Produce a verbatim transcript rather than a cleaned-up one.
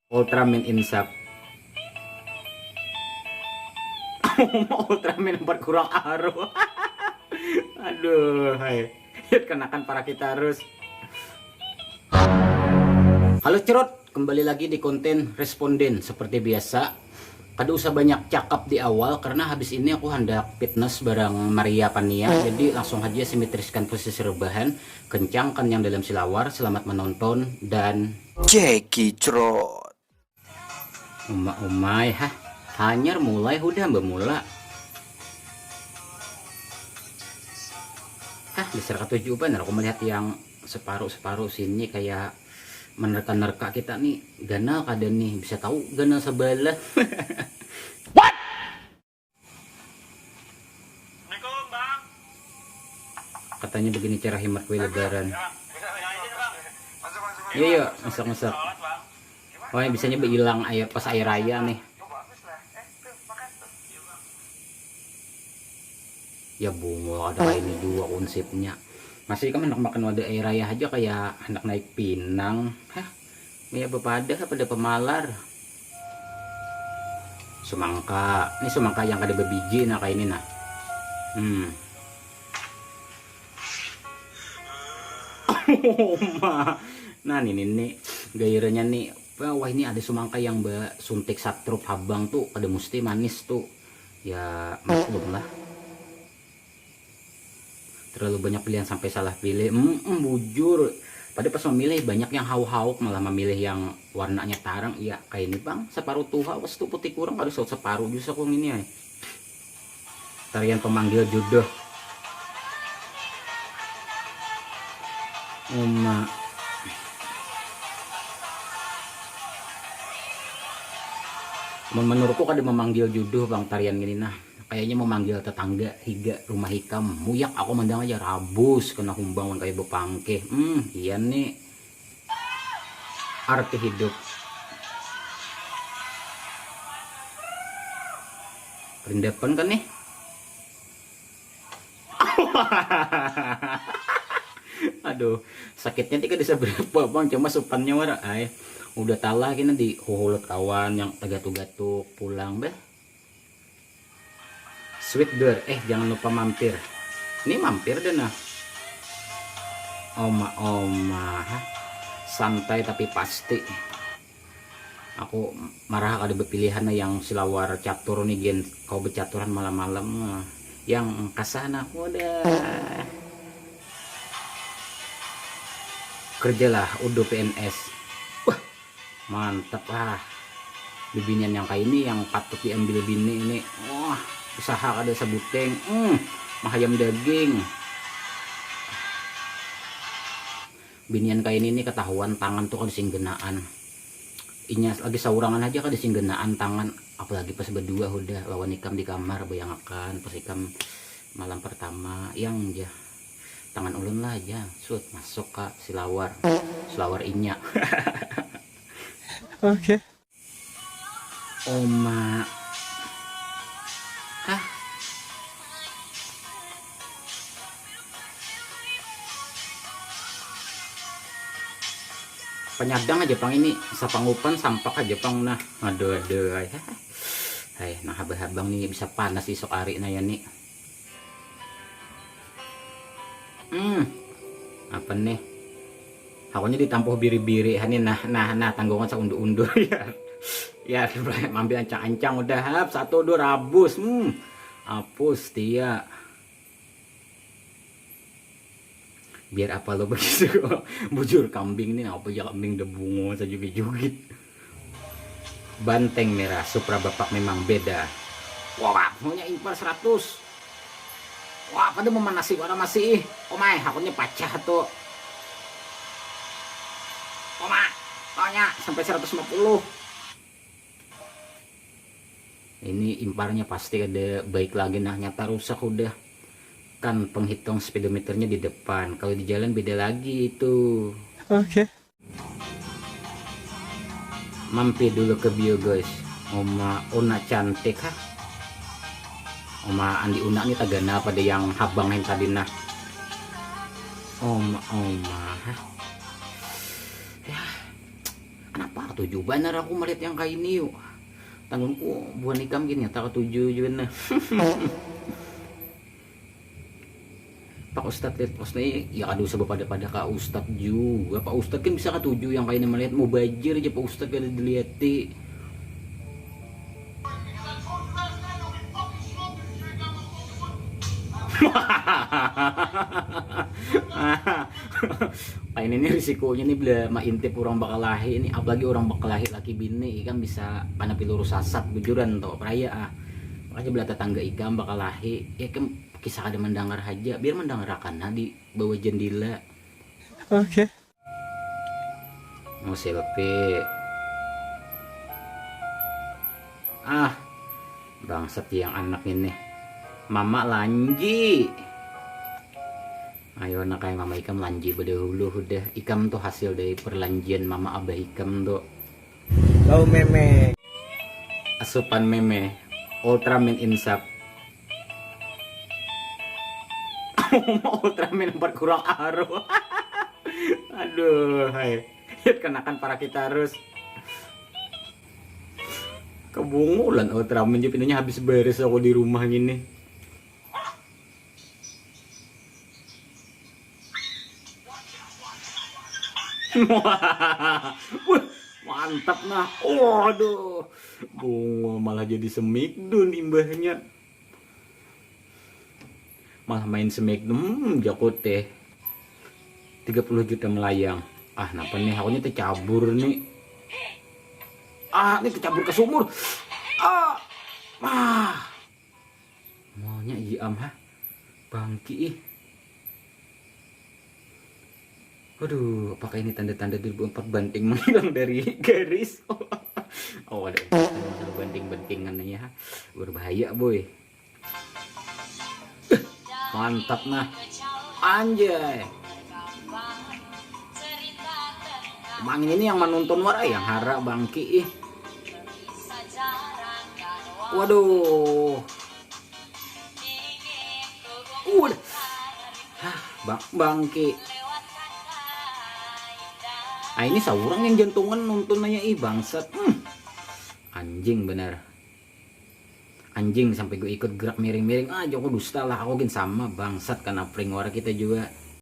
Ultraman Insap. Ultraman empat kurang aru. Aduh, hai. Yut kenakan para kita harus. Halo cerot, kembali lagi di konten responden seperti biasa. Kada usah banyak cakap di awal karena habis ini aku hendak fitness bareng Maria Pania. Jadi langsung aja simetriskan posisi rebahan, kencangkan yang dalam silawar. Selamat menonton dan Jackie Crot. Uma-umai, hah? Hanyar mulai, hudah bemula. Hah, dasar katuju banar aku melihat yang separuh-separuh sini kayak menerka-nerka kita nih. Ganal kada nih, bisa tahu ganal sebelah. What? Katanya begini cara hemat kue lebaran. Iya, iya, masak-masak. Oh, ini bisanya behilang air pas air raya nih. Ya bungo ada ini dua konsepnya. Masih kamu hendak makan wadah air raya aja kayak hendak naik pinang. Hah? Ya bepadah pada pemalar. Semangka. Ini semangka yang kada berbiji nah kayak ini nah. Hmm. Nah, ini nih gairahnya nih. Wah, ini ada semangka yang mbak suntik satrup habang tuh, kada mesti manis tuh. Ya maklum lah. Terlalu banyak pilihan sampai salah pilih. Mm, mm, bujur. Pada pas memilih banyak yang hauk-hauk malah memilih yang warnanya tarang. Iya, kayak ini bang. Separuh tuha pas tuh putih kurang harus separuh jus aku ini ya. Tarian pemanggil jodoh. Uma. Menurutku kada memanggil jodoh bang tarian ini nah. Kayaknya memanggil tetangga higa rumah hikam. Muyak aku mandang aja rabus kena humbang wan kayu bepangkeh. Hmm, iya nih. Arti hidup. Rindapan kan nih? Aduh, sakitnya tidak bisa berapa bang, cuma supannya wara ay. Udah talah gini di huhulut kawan yang tagatuk-gatuk pulang beh. Sweet girl, eh jangan lupa mampir. Ini mampir deh nah. Oma-oma, santai tapi pasti. Aku marah kada berpilihan yang silawar catur nih gen kau bercaturan malam-malam yang kasah nah udah kerjalah udah P N S. Wah, mantep ah. Bibinian yang kayak ini yang patut diambil bini ini. Wah, usaha kada sebuteng. Hmm, mahayam daging. Binian kayak ini nih ketahuan tangan tuh kada singgenaan. Inya lagi saurangan aja kada singgenaan tangan, apalagi pas berdua udah lawan ikam di kamar bayangakan pas ikam malam pertama yang ja tangan ulun lah aja sut masuk ke silawar silawar inya. Oke. Oma. Hah? Penyadang aja pang ini, sapangupan sampak aja pang nah. Aduh aduh. Hai, nah habang-habang nih bisa panas isok hari nah ya nih. Hmm. Apa nih? Aku nya ditampuh biri-biri hani nah nah nah tanggungan saundur-undur ya. Ya, mambil ancang-ancang udah hap satu dua rabus. Hmm. Apus tia. Biar apa lo begitu? Bujur kambing nih apa ya kambing debungo saja jugit. Banteng merah Supra bapak memang beda. Wah, punya impar seratus. Wah, pada memanasi warna masih ih. Omai, akunnya pacah tuh. Oma, tanya sampai seratus lima puluh. Ini imparnya pasti ada baik lagi nah nyata rusak udah. Kan penghitung speedometernya di depan. Kalau di jalan beda lagi itu. Oke. Okay. Mampir dulu ke bio guys. Oma Ona cantik ha. Oma Andi Una nih tagana pada yang habang yang tadi nah. Oma Oma ha. Ya. Kenapa Tuju banar aku melihat yang kayak ini yuk. Tanggunku buhan ikam gini nyata katuju juga nah. Pak Ustadz lihat post nih ya, aduh sebab pada pada Kak Ustadz juga. Pak Ustadz kan bisa katuju yang kayak ini melihat mau bajir aja Pak Ustadz kada dilihat. Ini nih risikonya nih bila maintip orang bakalahi ini, apalagi orang bakalahi laki bini kan bisa kana piluru sasat bujuran toh peraya ah. Makanya bila tetangga ikam bakalahi ya kan kisah kada mendengar aja, biar mendengarkan nah di bawah jendela. Oke. Okay. Mau selfie. Ah, bangsat yang anak ini. Mama lanji. Ayo nak kayak mama ikam lanji bedahulu udah. Ikam tuh hasil dari perlanjian mama abah ikam tuh. Kau meme. Asupan meme. Ultraman insap. Ultraman empat kurang aruh. Aduh, hai. Hit kenakan para kita harus. Kebungulan Ultraman je pinanya habis beres aku di rumah gini. Wah, mantap nah. Oh, aduh. Bungo malah jadi semikdun imbahnya. Malah main semikdun hmm, jakut teh. Tiga puluh juta melayang. Ah, napa nih? Aku nih tercabur nih. Ah, ini tercabur ke sumur. Ah. Ah. Maunya iya am ha. Bangki ih. Waduh, apakah ini tanda-tanda dua ribu empat banting menghilang dari garis? Oh, ada masalah banting-bantingan ya. Berbahaya, boy. Mantap nah. Anjay. Mang ini yang menonton wara yang hara bangki ih. Waduh. Udah. Hah, bang bangki. Ah ini seorang yang jantungan nonton nanya ih bangsat. Hmm. Anjing benar. Anjing sampai gue ikut gerak miring-miring aja aku dusta lah aku gin sama bangsat karena prank wara kita juga.